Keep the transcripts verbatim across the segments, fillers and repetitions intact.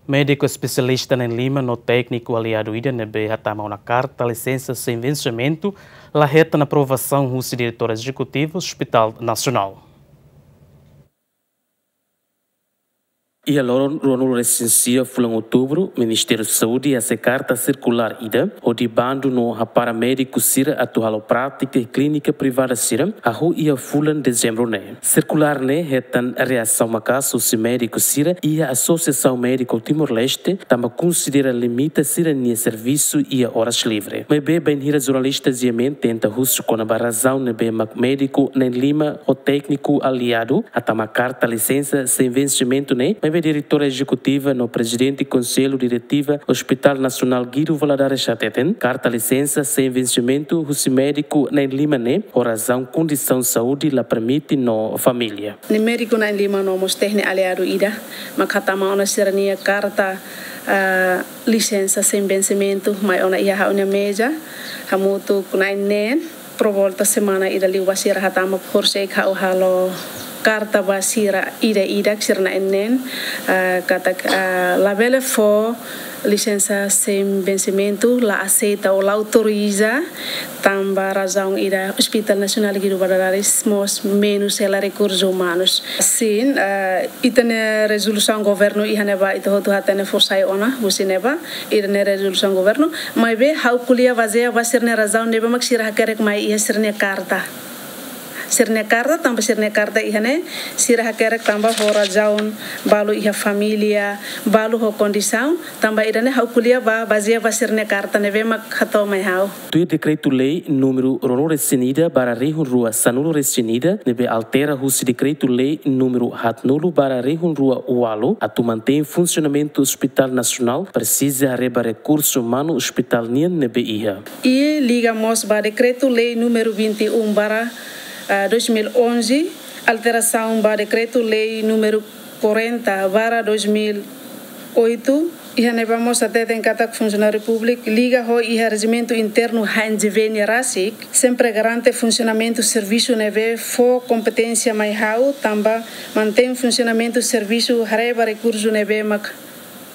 Médiku espesialista na'in-lima no tékniku aliadu ida ne'ebé hatama ona karta lisensa sein vensimentu la hetan aprovasaun husi diretór ezekutivu Hospital Nasionál. Iha loron ruanulu-resin-sia fulan Outubru, Ministériu Saúde hasai karta sirkulár ida hodi bandu no hapara médiku sira atu halo prátika iha klínika privada sira, hahú iha fulan Dezembru ne'e. Sirkulár ne'e hetan reasaun maka'as husi médiku sira iha Asosiasaun Médiku Timor-Leste, tanba konsidera limita sira-nia servisu iha oras livre. Maibé bainhira jornalista GMN tenta husu kona-ba razaun ne'ebé mak médiku na'in-lima ho tékniku aliadu hatama karta lisensa sein vensimentu ne'e, maibé diretór ezekutiva no prezidente Konsellu Diretiva Hospital Nasionál Guido Valadares hateten, karta lisensa sein vensimentu husi médiku na'in-lima ne'e ho razaun kondisaun saúde la permite no família. Ne'e médiku na'in-lima no mós tékniku aliadu ida mak hatama ona sira-nia karta, ah, lisensa sein vensimentu mai ona iha ha'u-nia meza, hamutuk na'in-neen, por volta semana ida liubá sira hatama horisehik ha'u halo karta ba sira ida-idak sira na'in-neen, ah, katak, ah, labele fó lisensa sein vensimentu, la aseita ou la autoriza, tanba razaun ida Hospital Nasionál Guido Valadares mós menus hela rekursus umanus. Sin, ah, ita-nia rezolusaun governu iha ne'ebá ita hotu hatene fó sai ona husi ne'ebá, ita-nia rezolusaun governu, maibé ha'u ko'alia bazeia ba sira-nia razaun ne'ebé mak sira hakerek mai iha sira-nia karta. Sira-nia karta, tanba sira-nia karta iha ne'e, sira hakerek tanba ho razaun balu iha família, balu ho kondisaun, tanba ida-ne'e ha'u ko'alia ba, bazeia ba sira-nia karta ne'ebé mak hato'o mai ha'u. Tuir dekretu-lei númeru ruanulu-resin-ida barra rihun rua sanulu-resin-ida, ne'ebé altera husi dekretu-lei númeru haatnulu barra rihun rua ualu, atu mantein funsionamentu Hospital Nasionál, presiza haree ba rekursu umanu hospital nian ne'ebé iha. I liga mós ba dekretu-lei númeru vinte e um barra, ah, dois mil e onze, alterasaun ba dekretu-lei númeru quarenta barra dois mil e oito, iha ne'ebá mós hateten katak funsionáriu públiku liga ho iha rejimentu internu HNGV nia rasik, sempre garante funsionamentu servisu ne'ebé fó kompeténsia mai ha'u, tanba mantein funsionamentu servisu haree ba rekursu ne'ebé mak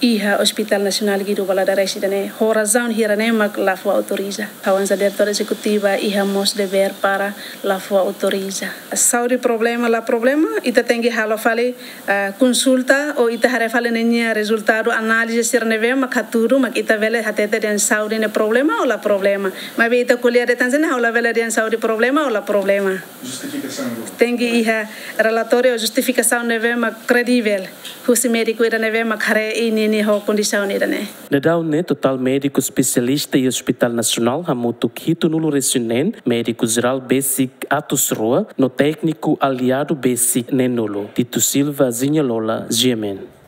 iha Hospital Nasionál Guido Valadares ida-ne'e, ho razaun hira-ne'e mak la fó autoriza. Ha'u hanesan diretora ezekutiva iha mós devér para la fó autoriza. Saúde problema la problema, ita tenke halo fali, ah, konsulta ou ita haree fali ninia rezultadu análize sira ne'ebé mak hatudu mak ita bele hatete dehan saúde ne'e problema ou la problema. Maibé ita ko'alia de'it hanesan ne'e, ha'u labele dehan saúde problema ou la problema. Justifikasaun. Tenke iha relatóriu ou justifikasaun ne'ebé mak kredivel husi médiku ida ne'ebé mak haree i ninia ho kondisaun ida-ne'e. Daudaun ne'e totál médiku espesialista iha Hospital Nasionál hamutuk hitunulu-resin-neen, médiku jerál besik atus rua, no tékniku aliadu besik neenulu. Tito Silva, Zinha Lola, GMN.